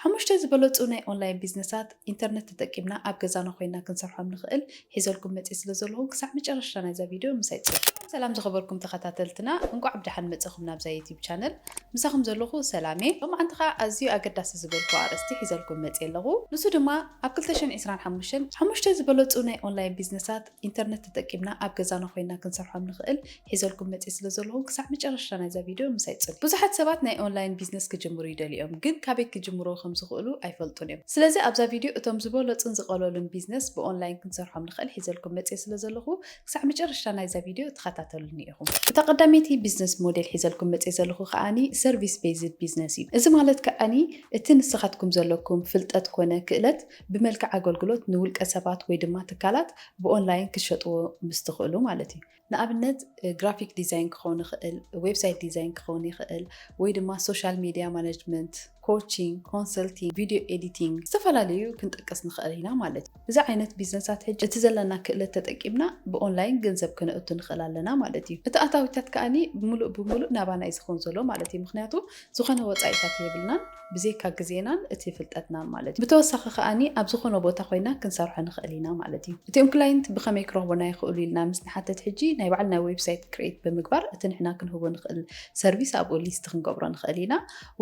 ሓሙሽተ ዝበለፁ ናይ ኦንላይን ቢዝነሳት ኢንተርነት ተጠቂምና ኣብ ገዛና ኮይና ክንሰርሖም ንኽእል ሒዘልኩም መፅእ ስለ ዘለኹ ክሳዕ መጨረሻ ናይዛ ቪድዮ ምሳይ ፅንሑ። ሰላም ዝኸበርኩም ተኸታተልትና፣ እንቋዕ ብደሓን መፀኹም ናብዛ ዩቲዩብ ቻነል። ምሳኹም ዘለኹ ሰላሜ። ሎማዓንቲ ከዓ ኣዝዩ ኣገዳሲ ዝበልኩ ኣርእስቲ ሒዘልኩም መፅእ ኣለኹ። ንሱ ድማ ኣብ ክልተ ሽሕን ዕስራን ሓሙሽተን ሓሙሽተ ዝበለፁ ናይ ኦንላይን ቢዝነሳት ኢንተርነት ተጠቂምና ኣብ ገዛና ኮይና ክንሰርሖም ንኽእል ሒዘልኩም መፅእ ስለ ዘለኹ ክሳዕ መጨረሻ ናይዛ ቪድዮ ምሳይ ፅንሑ። ብዙሓት ሰባት ናይ ኦንላይን ቢዝነስ ክጅምሩ ይደልዮም፣ ግን ካበይ ክጅምሩ ከም ዝኽእሉ ኣይፈልጡን እዮም። ስለዚ ኣብዛ ቪድዮ እቶም ዝበለፁን ዝቐለሉን ቢዝነስ ብኦንላይን ክንሰርሖም ንኽእል ሒዘልኩም መፅእ ስለ ዘለኹ ክሳዕ መጨረሻ ናይዛ ቪድዮ ተኸታተሉኒ ኢኹም። እታ ቀዳመይቲ ቢዝነስ ሞዴል ሒዘልኩም መፅእ ዘለኹ ከዓኒ ሰርቪስ ቤዝድ ቢዝነስ እዩ። እዚ ማለት ከዓኒ እቲ ንስኻትኩም ዘለኩም ፍልጠት ኮነ ክእለት ብመልክዕ ኣገልግሎት ንውልቀ ሰባት ወይ ድማ ትካላት ብኦንላይን ክትሸጥዎ ምስ ትኽእሉ ማለት እዩ። ንኣብነት፣ እ፣ ግራፊክ ዲዛይን ክኸውን ይኽእል፣ ዌብሳይት ዲዛይን ክኸውን ይኽእል፣ ወይ ድማ ሶሻል ሚድያ ማኔጅመንት፣ ኮቺንግ፣ ኮንሰልቲንግ፣ ቪድዮ ኤዲቲንግ፣ ዝተፈላለዩ ክንጠቅስ ንኽእል ኢና ማለት እዩ። እዚ ዓይነት ቢዝነሳት ሕጂ እቲ ዘለና ክእለት ተጠቂምና ብኦንላይን ገንዘብ ክነእቱ ንኽእል ኣለና ማለት እዩ። እቲ ኣታዊታት ከኣኒ ብምሉእ ብምሉእ ናባና እዩ ዝኸውን ዘሎ ማለት እዩ። ምኽንያቱ ዝኾነ ወጻኢታት የብልናን፣ ብዘይካ ግዜናን እቲ ፍልጠትናን ማለት እዩ። ብተወሳኺ ከኣኒ ኣብ ዝኾነ ቦታ ኮይና ክንሰርሖ ንኽእል ኢና ማለት እዩ። እቲኦም ክላይንት ብኸመይ ክረኽቡና ይኽእሉ ኢልና ምስ ንሓተት ሕጂ ናይ ባዕልና ዌብሳይት ክሬት ብምግባር እቲ ንሕና ክንህቦ ንኽእል ሰርቪስ ኣብኡ ሊስት ክንገብሮ ንኽእል ኢና።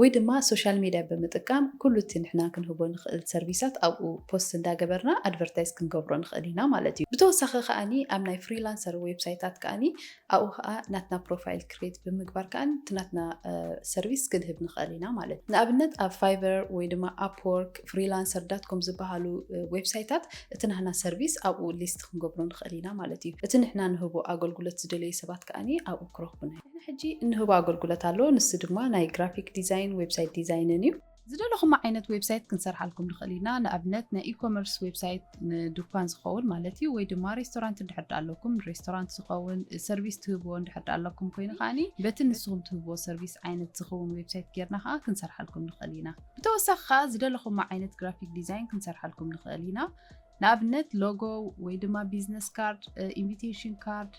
ወይ ድማ ሶሻል ሚድያ ብምጥቃም ኩሉ እቲ ንሕና ክንህቦ ንኽእል ሰርቪሳት ኣብኡ ፖስት እንዳገበርና ኣድቨርታይዝ ክንገብሮ ንኽእል ኢና ማለት እዩ። ብተወሳኺ ከኣኒ ኣብ ናይ ፍሪላንሰር ዌብሳይታት ከኣኒ ኣብኡ ከኣ ናትና ፕሮፋይል ክሬት ብምግባር ከኣ እቲ ናትና፣ እ፣ ሰርቪስ ክንህብ ንኽእል ኢና ማለት እዩ። ንኣብነት ኣብ ፋይቨር ወይ ድማ ኣፕወርክ፣ ፍሪላንሰር ዳት ኮም ዝበሃሉ፣ እ፣ ዌብሳይታት እቲ ናህና ሰርቪስ ኣብኡ ሊስት ክንገብሮ ንኽእል ኢና ማለት እዩ። እቲ ንሕና ንህቦ ኣገልግሎት ዝደለዩ ሰባት ከኣኒ ኣብኡ ክረኽቡና እዮም። ንሕና ሕጂ እንህቦ ኣገልግሎት ኣሎ፣ ንሱ ድማ ናይ ግራፊክ ዲዛይን፣ ዌብሳይት ዲዛይንን እዩ። ዝደለኹሞ ዓይነት ዌብሳይት ክንሰርሓልኩም ንኽእል ኢና። ንኣብነት ናይ ኢኮመርስ ዌብሳይት ንዱኳን ዝኸውን ማለት እዩ፣ ወይ ድማ ሬስቶራንት እንድሕር ደኣ ኣለኩም፣ ሬስቶራንት ዝኸውን ሰርቪስ ትህብዎ እንድሕር ደኣ ኣለኩም ኮይኑ ከኣኒ በቲ ንስኹም ትህብዎ ሰርቪስ ዓይነት ዝኸውን ዌብሳይት ጌርና ከኣ ክንሰርሓልኩም ንኽእል ኢና። ብተወሳኺ ከኣ ዝደለኹሞ ዓይነት ግራፊክ ዲዛይን ክንሰርሓልኩም ንኽእል ኢና። ንኣብነት ሎጎ ወይ ድማ ቢዝነስ ካርድ፣ እ፣ ኢንቪቴሽን ካርድ፣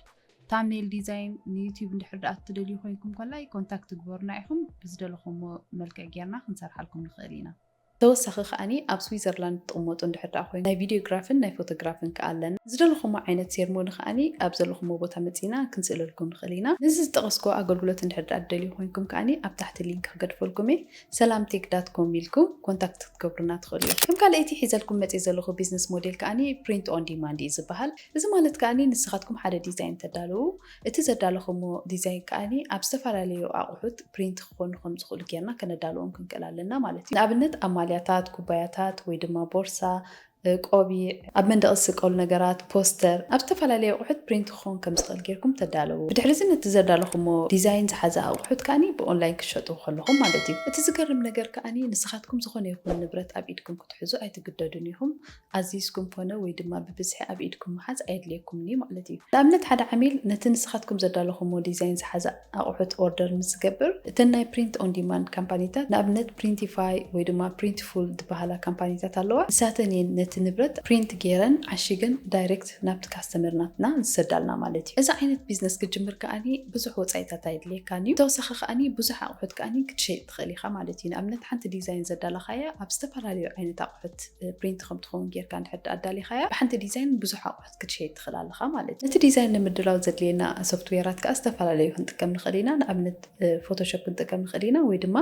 ታምኔል ዲዛይን ንዩቲዩብ እንድሕር ደኣ እትደልዩ ኮይንኩም ኮላይ ኮንታክት ግበሩና ኢኹም። ብዝደለኹሞ መልክዕ ጌርና ክንሰርሓልኩም ንኽእል ኢና። ተወሳኺ ከኣኒ ኣብ ስዊዘርላንድ ትቕመጡ እንድሕር ደኣ ኮይኑ ናይ ቪዲዮግራፍን ናይ ፎቶግራፍን ከኣ ኣለና። ዝደለኹሞ ዓይነት ሴርሞኒ ከኣኒ ኣብ ዘለኹሞ ቦታ መጺና ክንስእለልኩም ንኽእል ኢና። ነዚ ዝጠቐስኩ ኣገልግሎት እንድሕር ደኣ ትደልዩ ኮይንኩም ከኣኒ ኣብ ታሕቲ ሊንክ ክገድፈልኩም እየ። ሰላም ቴክ ዳት ኮም ኢልኩም ኮንታክት ክትገብሩና ትኽእሉ እዮም። ከም ካልኣይቲ ሒዘልኩም መጺእ ዘለኹ ቢዝነስ ሞዴል ከኣኒ ፕሪንት ኦን ዲማንድ እዩ ዝበሃል። እዚ ማለት ከኣኒ ንስኻትኩም ሓደ ዲዛይን ተዳልዉ፣ እቲ ዘዳለኹሞ ዲዛይን ከኣኒ ኣብ ዝተፈላለዩ ኣቑሑት ፕሪንት ክኾኑ ከም ዝኽእሉ ጌርና ከነዳልዎም ክንክእል ኣለና ማለት እዩ። ንኣብነት ኣብ ማልያታት፣ ኩባያታት ወይ ድማ ቦርሳ፣ እ፣ ቆቢዕ፣ ኣብ መንደቕ ዝስቀሉ ነገራት፣ ፖስተር፣ ኣብ ዝተፈላለዩ ኣቑሑት ፕሪንት ክኸውን ከም ዝኽእል ጌርኩም ተዳለዉ። ብድሕሪ እዚ ነቲ ዘዳለኹሞ ዲዛይን ዝሓዘ ኣቑሑት ከኣኒ ብኦንላይን ክትሸጡ ከለኹም ማለት እዩ። እቲ ዝገርም ነገር ከኣኒ ንስኻትኩም ዝኾነ ይኹን ንብረት ኣብ ኢድኩም ክትሕዙ ኣይትግደዱን ኢኹም። ኣዚዝኩም ኮነ ወይ ድማ ብብዝሒ ኣብ ኢድኩም ምሓዝ ኣየድልየኩምን እዩ ማለት እዩ። ንኣብነት ሓደ ዓሚል ነቲ ንስኻትኩም ዘዳለኹሞ ዲዛይን ዝሓዘ ኣቑሑት ኦርደር ምስ ዝገብር፣ እተን ናይ ፕሪንት ኦን ዲማንድ ካምፓኒታት ንኣብነት ፕሪንቲፋይ ወይ ድማ ፕሪንትፉል ዝበሃላ ካምፓኒታት ኣለዋ። ንሳተን እየን ነቲ ንብረት ፕሪንት ጌረን ዓሺገን ዳይሬክት ናብቲ ካስተመር ናትና ዝሰዳልና ማለት እዩ። እዚ ዓይነት ቢዝነስ ክትጅምር ከኣኒ ብዙሕ ወጻኢታት ኣየድልየካን እዩ። ብተወሳኺ ከኣኒ ብዙሕ ኣቑሑት ከኣኒ ክትሸይጥ ትኽእል ኢኻ ማለት እዩ። ንኣብነት ሓንቲ ዲዛይን ዘዳለኻያ ኣብ ዝተፈላለዩ ዓይነት ኣቑሑት ፕሪንት ከም ትኸውን ጌርካ እንድሕር ኣዳሊኻያ ብሓንቲ ዲዛይን ብዙሕ ኣቑሑት ክትሸይጥ ትኽእል ኣለኻ ማለት እዩ። ነቲ ዲዛይን ንምድላው ዘድልየና ሶፍትዌራት ከኣ ዝተፈላለዩ ክንጥቀም ንኽእል ኢና። ንኣብነት ፎቶሾፕ ክንጥቀም ንኽእል ኢና ወይ ድማ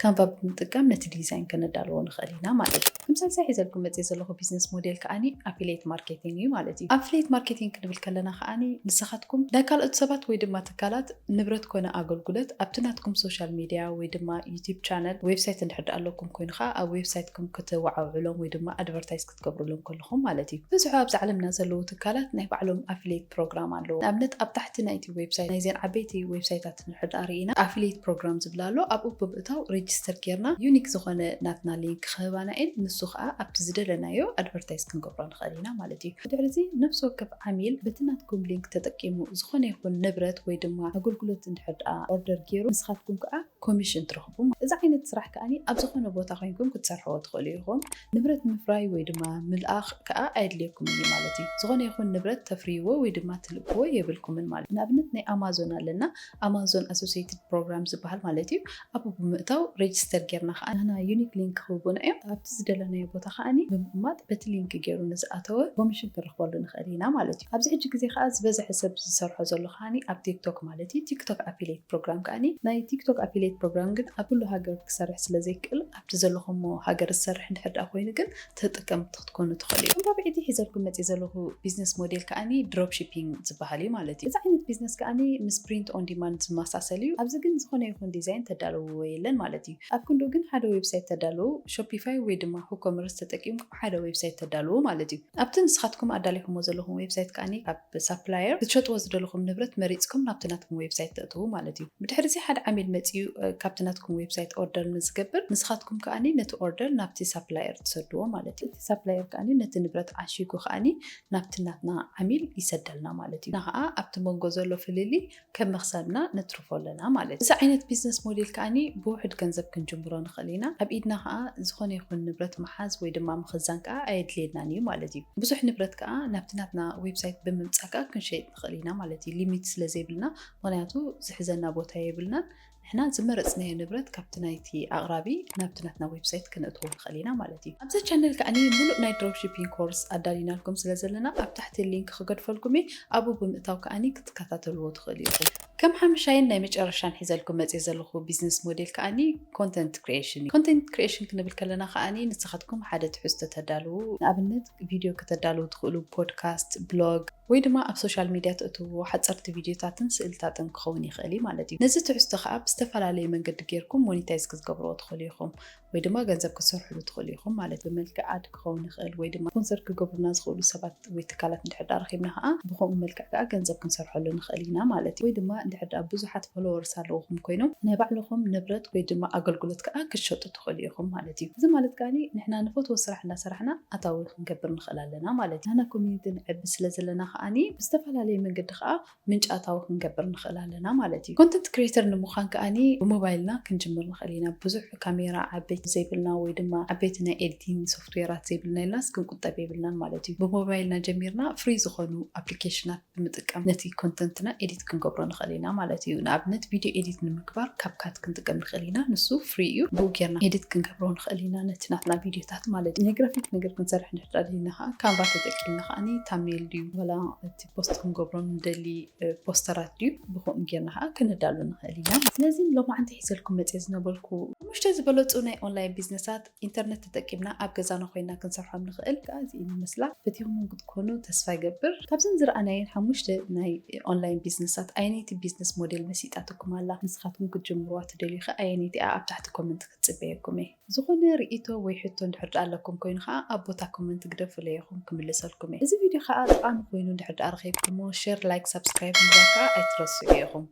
ካንቫ ብምጥቃም ነቲ ዲዛይን ከነዳልዎ ንኽእል ኢና ማለት እዩ። ከም ሳልሳይ ሒዘልኩም መፅእ ዘለኹ ቢዝነስ ሞዴል ከኣኒ ኣፊሊየት ማርኬቲንግ እዩ ማለት እዩ። ኣፊሊየት ማርኬቲንግ ክንብል ከለና ከኣኒ ንስኻትኩም ናይ ካልኦት ሰባት ወይ ድማ ትካላት ንብረት ኮነ ኣገልግሎት ኣብቲ ናትኩም ሶሻል ሚድያ ወይ ድማ ዩቲዩብ ቻነል፣ ዌብሳይት እንድሕር ደኣ ኣለኩም ኮይኑ ከኣ ኣብ ዌብሳይትኩም ከተወዓውዕሎም ወይ ድማ ኣድቨርታይዝ ክትገብሩሎም ከለኹም ማለት እዩ። ብዝሑ ኣብዚ ዓለምና ዘለዉ ትካላት ናይ ባዕሎም ኣፊሊየት ፕሮግራም ኣለዎ። ንኣብነት ኣብ ታሕቲ ናይቲ ዌብሳይት ናይዘን ዓበይቲ ዌብሳይታት እንድሕር ደኣ ርኢና ኣፊሊየት ፕሮግራም ዝብል ኣሎ። ኣብኡ ብምእታው ሬጅስተር ጌርና ዩኒክ ዝኾነ ናትና ሊንክ ክህባና እየን። ንሱ ከኣ ኣብቲ ዝደለናዮ ኣድቨርታይዝ ክንገብሮ ንኽእል ኢና ማለት እዩ። ድሕሪ እዚ ነፍሲ ወከፍ ዓሚል በቲ ናትኩም ሊንክ ተጠቂሙ ዝኾነ ይኹን ንብረት ወይ ድማ ኣገልግሎት እንድሕር ደኣ ኦርደር ገይሩ ንስኻትኩም ከዓ ኮሚሽን ትረኽቡ። እዚ ዓይነት ስራሕ ከኣኒ ኣብ ዝኾነ ቦታ ኮይንኩም ክትሰርሕዎ ትኽእሉ ኢኹም። ንብረት ምፍራይ ወይ ድማ ምልኣኽ ከዓ ኣየድልየኩምን እዩ ማለት እዩ። ዝኾነ ይኹን ንብረት ተፍርይዎ ወይ ድማ ትልእክዎ የብልኩምን ማለት እዩ። ንኣብነት ናይ ኣማዞን ኣለና፣ ኣማዞን ኣሶሲየትድ ፕሮግራም ዝበሃል ማለት እዩ። ኣብኡ ብምእታው ሬጅስተር ጌርና ከዓ ናና ዩኒክ ሊንክ ክህቡና እዮም። ኣብቲ ዝደለናዮ ቦታ ከዓኒ ብምቕማጥ በቲ ሊንክ ገይሩ ንዝኣተወ ኮሚሽን ክንረኽበሉ ንኽእል ኢና ማለት እዩ። ኣብዚ ሕጂ ግዜ ከዓ ዝበዝሐ ሰብ ዝሰርሖ ዘሎ ከዓኒ ኣብ ቲክቶክ ማለት እዩ። ቲክቶክ ኣፊሌት ፕሮግራም ከዓኒ ናይ ቲክቶክ ኣፊሌት ፕሮግራም ግን ኣብ ኩሉ ሃገር ክሰርሕ ስለ ዘይክእል ኣብቲ ዘለኹሞ ሃገር ዝሰርሕ እንድሕር ደኣ ኮይኑ ግን ተጠቀምቲ ክትኮኑ ትኽእሉ እዩ። ራብዒቲ ሒዘልኩም መፅእ ዘለኹ ቢዝነስ ሞዴል ከዓኒ ድሮፕ ሺፒንግ ዝበሃል እዩ ማለት እዩ። እዚ ዓይነት ቢዝነስ ከዓኒ ምስ ፕሪንት ኦን ዲማንድ ዝመሳሰል እዩ። ኣብዚ ግን ዝኾነ ይኹን ዲዛይን ተዳለውዎ የለን ማለት እዩ። ኣብ ክንዱ ግን ሓደ ዌብሳይት ተዳለዉ፣ ሾፒፋይ ወይ ድማ ሁኮመርስ ተጠቂምኩም ሓደ ዌብሳይት ተዳለዉ ማለት እዩ። ኣብቲ ንስኻትኩም ኣዳሊኹሞ ዘለኹም ዌብሳይት ከዓኒ ካብ ሳፕላየር ክትሸጥዎ ዝደለኹም ንብረት መሪፅኩም ናብቲ ናትኩም ዌብሳይት ተእትዉ ማለት እዩ። ብድሕሪ እዚ ሓደ ዓሚል መፂኡ እ፣ ካብቲ ናትኩም ዌብሳይት ኦርደር ምስ ዝገብር ንስኻትኩም ከዓኒ ነቲ ኦርደር ናብቲ ሳፕላየር ትሰድዎ ማለት እዩ። እቲ ሳፕላየር ከዓኒ ነቲ ንብረት ዓሺጉ ከዓኒ ናብቲ ናትና ዓሚል ይሰደልና ማለት እዩ። ንኸዓ ኣብቲ መንጎ ዘሎ ፍልልይ ከም መኽሰብና ነትርፎ ኣለና ማለት እዩ። እዚ ዓይነት ቢዝነስ ሞዴል ከዓኒ ብውሕድ ገንዘብ ክንጅምሮ ንኽእል ኢና። ኣብ ኢድና ከዓ ዝኾነ ይኹን ንብረት ምሓዝ ወይ ድማ ምኽዛን ከዓ ኣየድልየናን እዩ ማለት እዩ። ብዙሕ ንብረት ከዓ ናብቲ ናትና ዌብሳይት ብምምፃእ ከዓ ክንሸይጥ ንኽእል ኢና ማለት እዩ። ሊሚት ስለ ዘይብልና፣ ምኽንያቱ ዝሕዘና ቦታ የብልናን። ንሕና ዝመረፅናዮ ንብረት ካብቲ ናይቲ ኣቕራቢ ናብቲ ናትና ዌብሳይት ክነእትዎ ንኽእል ኢና ማለት እዩ። ኣብዛ ቻነል ከዓኒ ሙሉእ ናይ ድሮፕ ሺፒንግ ኮርስ ኣዳሊናልኩም ስለ ዘለና ኣብ ታሕቲ ሊንክ ክገድፈልኩም እየ። ኣብኡ ብምእታው ከዓኒ ክትከታተልዎ ትኽእሉ ኢኹም። ከም ሓምሻይን ናይ መጨረሻን ሒዘልኩም መፅእ ዘለኹ ቢዝነስ ሞዴል ከዓኒ ኮንተንት ክሪኤሽን እዩ። ኮንተንት ክሪኤሽን ክንብል ከለና ከዓኒ ንስኻትኩም ሓደ ትሕዝቶ ተዳልዉ። ንኣብነት ቪድዮ ከተዳልዉ ትኽእሉ፣ ፖድካስት፣ ብሎግ ወይ ድማ ኣብ ሶሻል ሚድያ ተእትውዎ ሓፀርቲ ቪድዮታትን ስእልታትን ክኸውን ይኽእል እዩ ማለት እዩ። ነዚ ትሕዝቶ ከዓ ብዝተፈላለየ መንገዲ ጌርኩም ሞኒታይዝ ክትገብርዎ ትኽእሉ ኢኹም ወይ ድማ ገንዘብ ክትሰርሕሉ ትኽእሉ ኢኹም ማለት እዩ። ብመልክዕ ኣድ ክኸውን ይኽእል ወይ ድማ ስፖንሰር ክገብሩና ዝኽእሉ ሰባት ወይ ትካላት እንድሕር ደኣ ረኺብና ከዓ ብኸምኡ መልክዕ ከዓ ገንዘብ ክንሰርሐሉ ንኽእል ኢና ማለት እዩ። ወይ ድማ እንድሕር ደኣ ብዙሓት ፎሎወርስ ኣለውኹም ኮይኖም ናይ ባዕልኹም ንብረት ወይ ድማ ኣገልግሎት ከዓ ክትሸጡ ትኽእሉ ኢኹም ማለት እዩ። እዚ ማለት ከዓኒ ንሕና ንፈትዎ ስራሕ እናሰራሕና ኣታዊ ክንገብር ንኽእል ኣለና ማለት እዩ። ናና ኮሚኒቲ ንዕቢ ስለ ዘለና ከዓኒ ብዝተፈላለየ መንገዲ ከዓ ምንጪ ኣታዊ ክንገብር ንኽእል ኣለና ማለት እዩ። ኮንተንት ክሪኤተር ንምዃን ከዓኒ ብሞባይልና ክንጅምር ንኽእል ኢና። ብዙሕ ካሜራ ዓበይቲ ዘይብልና ወይ ድማ ዓበይቲ ናይ ኤዲቲንግ ሶፍትዌራት ዘይብልና ኢልናስ ክንቁጠብ የብልናን ማለት እዩ። ብሞባይልና ጀሚርና ፍሪ ዝኾኑ ኣፕሊኬሽናት ብምጥቃም ነቲ ኮንተንትና ኤዲት ክንገብሮ ንኽእል ኢና ማለት እዩ። ንኣብነት ቪድዮ ኤዲት ንምግባር ካፕካት ክንጥቀም ንኽእል ኢና። ንሱ ፍሪ እዩ። ብኡ ጌርና ኤዲት ክንገብሮ ንኽእል ኢና ነቲ ናትና ቪድዮታት ማለት እዩ። ናይ ግራፊክ ነገር ክንሰርሕ እንድሕር ደሊና ከዓ ካንቫ ተጠቂምና ከዓኒ ታምኔል ድዩ ዋላ እቲ ፖስት ክንገብሮ ንደሊ እ፣ ፖስተራት ድዩ ብኸምኡ ጌርና ከዓ ክነዳሉ ንኽእል ኢና። ስለዚ ሎማዓንቲ ሒዘልኩም መፅየ ዝነበርኩ ሓሙሽተ ዝበለፁ ናይ ኦንላይን ቢዝነሳት ኢንተርነት ተጠቂምና ኣብ ገዛና ኮይና ክንሰርሖም ንኽእል ከዓ እዚእን ይመስላ። ፈቲኹም ክትኮኑ ተስፋ ይገብር። ካብዘን ዝረኣናየን ሓሙሽተ ናይ ኦንላይን ቢዝነሳት ኣየነይቲ ቢዝነስ ሞዴል መሲጣትኩም ኣላ? ንስኻትኩም ክትጅምርዋ ትደልዩ ኸ ኣየነይቲ እያ? ኣብ ታሕቲ ኮመንት ክትፅበየኩም እየ። ዝኾነ ርእይቶ ወይ ሕቶ እንድሕር ደኣ ኣለኩም ኮይኑ ኸዓ ኣብ ቦታ ኮመንት ግደፉለይ ኢኹም ክምልሰልኩም እየ። እዚ ቪድዮ ኸዓ ጠቓሚ ኮይኑ እንድሕር ደኣ ረኺብኩሞ ሼር፣ ላይክ፣ ሳብስክራይብ ምግባር ከዓ ኣይትረስዑ ኢኹም።